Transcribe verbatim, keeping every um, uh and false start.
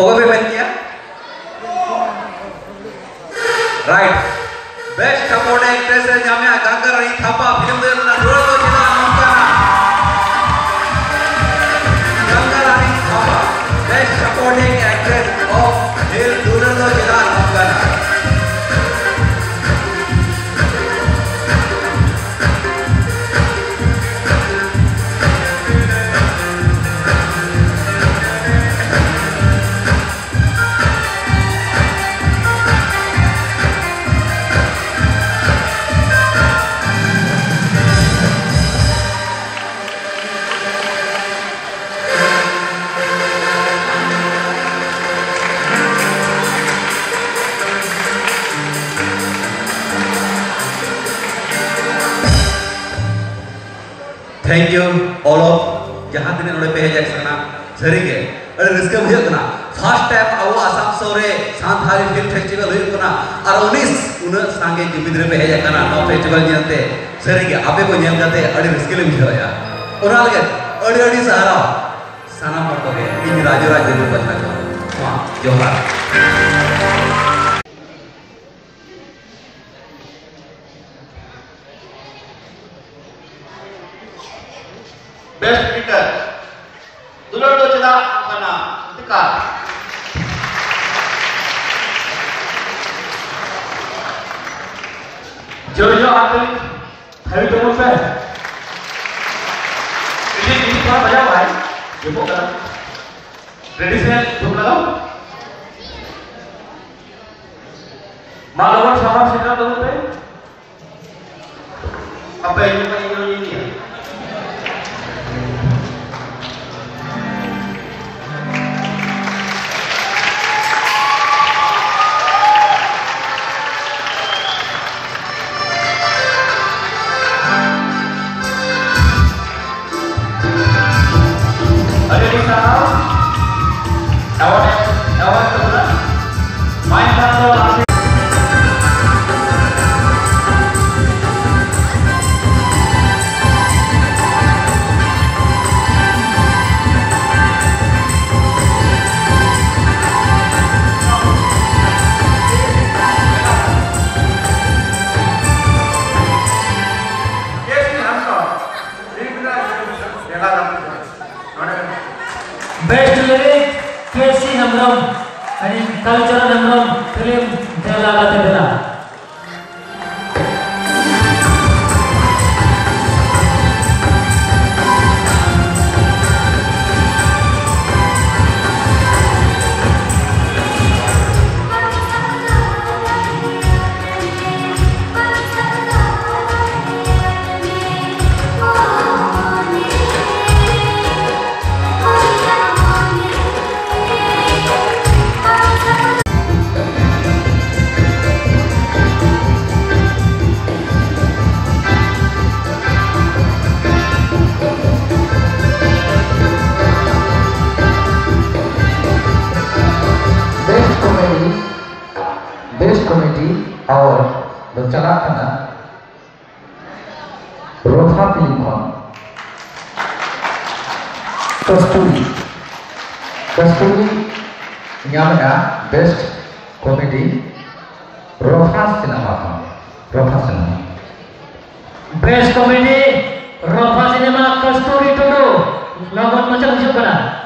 ᱚᱠᱚᱭ ᱯᱮ ᱢᱮᱱ ᱠᱮᱭᱟ? Right. Best supporting actress ᱮ ᱧᱟᱢᱮᱭᱟ ᱜᱟᱝᱜᱟ ᱨᱟᱱᱤ ᱛᱷᱟᱯᱟ, film ᱫᱚ ᱦᱩᱭᱩᱜ ᱠᱟᱱᱟ ᱫᱩᱞᱟᱹᱲ ᱫᱚ ᱪᱮᱫᱟᱜ ᱱᱚᱝᱠᱟᱱᱟ᱾ ᱜᱟᱝᱜᱟ ᱨᱟᱱᱤ ᱛᱷᱟᱯᱟ, best supporting actress of film ᱫᱩᱞᱟᱹᱲ ᱫᱚ ᱪᱮᱫᱟᱜ ᱱᱚᱝᱠᱟᱱᱟ᱾ Thank you all of ᱡᱟᱦᱟᱸ ᱛᱤᱱᱟᱹᱜ ᱱᱚᱰᱮ ᱯᱮ ᱦᱮᱡ ᱟᱠᱟᱱᱟ, ᱥᱟᱹᱨᱤᱜᱮ ᱟᱹᱰᱤ ᱨᱟᱹᱥᱠᱟᱹ ᱵᱩᱡᱷᱟᱹᱜ ᱠᱟᱱᱟ᱾ First time ᱟᱵᱚ ᱟᱥᱟᱱᱥᱳᱞ ᱨᱮ ᱥᱟᱱᱛᱟᱲᱤ film festival ᱦᱩᱭᱩᱜ ᱠᱟᱱᱟ, ᱟᱨ ᱩᱱᱤᱥ ᱩᱱᱟᱹᱜ ᱥᱟᱸᱜᱮ ᱡᱩᱢᱤᱫ ᱨᱮ ᱯᱮ ᱦᱮᱡ ᱟᱠᱟᱱᱟ ᱱᱚᱣᱟ festival ᱧᱮᱞᱛᱮ᱾ ᱥᱟᱹᱨᱤᱜᱮ ᱟᱯᱮ ᱠᱚ ᱧᱮᱞ ᱠᱟᱛᱮ ᱟᱹᱰᱤ ᱨᱟᱹᱥᱠᱟᱹ ᱞᱮ ᱵᱩᱡᱷᱟᱹᱣᱮᱫᱼᱟ᱾ ᱚᱱᱟ ᱞᱟᱹᱜᱤᱫ ᱟᱹᱰᱤ ᱟᱹᱰᱤ ᱥᱟᱨᱦᱟᱣ ᱥᱟᱱᱟᱢ ᱦᱚᱲ ᱠᱚᱜᱮ ᱤᱧ ᱨᱟᱡᱩ ᱨᱟᱡᱽ ᱫᱮᱵᱩ ᱯᱟᱦᱴᱟ ᱠᱷᱚᱱ᱾ ᱢᱟ ᱡᱚᱦᱟᱨ᱾ Best actor ᱫᱩᱞᱟᱹᱲ ᱫᱚ ᱪᱮᱫᱟᱜ ᱱᱚᱝᱠᱟᱱᱟ? ᱚᱫᱷᱤᱠᱟᱨ᱾ ᱡᱳᱨ ᱧᱚᱜ ᱟᱨ ᱠᱟᱹᱴᱤᱡ ᱛᱷᱟᱹᱨᱤ ᱛᱮᱵᱚᱱ ᱯᱮ᱾ ᱠᱟᱹᱴᱤᱡ ᱡᱤᱱᱤᱥ ᱵᱟᱝ ᱵᱟᱡᱟᱣ ᱵᱷᱟᱭ, ᱡᱚᱯᱚᱜ ᱠᱟᱱᱟ᱾ Traditional ᱫᱷᱩᱯ ᱞᱟᱜᱟᱣ᱾ ᱢᱟ ᱞᱚᱜᱚᱱ ᱥᱟᱢᱟᱝ ᱥᱮᱴᱮᱨ ᱛᱟᱵᱚᱱ ᱯᱮ᱾ ᱟᱯᱮ ᱤᱧ ᱯᱮ ᱤᱧ ᱤᱧ ᱤᱧ᱾ ᱟᱹᱰᱤ ᱟᱹᱰᱤ ᱥᱟᱨᱦᱟᱣ᱾ Award, award ᱛᱟᱵᱚᱱᱟ᱾ ᱢᱟᱭ ᱥᱟᱨᱦᱟᱣ᱾ Best Lyric, K C Hembrem, ᱟᱹᱞᱤᱧ ᱠᱟᱞᱤᱪᱚᱨᱚᱱ ᱦᱮᱢᱵᱨᱚᱢ film ᱫᱮᱞᱟ ᱜᱟᱛᱮ ᱫᱮᱞᱟ᱾ Best comedy, best comedy award ᱫᱚ ᱪᱟᱞᱟᱜ ᱠᱟᱱᱟ ᱨᱚᱛᱷᱟ film ᱠᱷᱚᱱ ᱠᱟᱥᱛᱩᱨᱤ, ᱠᱟᱥᱛᱩᱨᱤ ᱧᱟᱢᱮᱜᱼᱟ best comedy ᱨᱚᱛᱷᱟ cinema ᱠᱷᱚᱱ, ᱨᱚᱛᱷᱟ cinema᱾ Best comedy ᱨᱚᱛᱷᱟ cinema ᱠᱟᱥᱛᱩᱨᱤ ᱴᱩᱰᱩ ᱞᱚᱜᱚᱱ ᱢᱟᱪᱷᱟ ᱦᱤᱡᱩᱜ ᱠᱟᱱᱟ᱾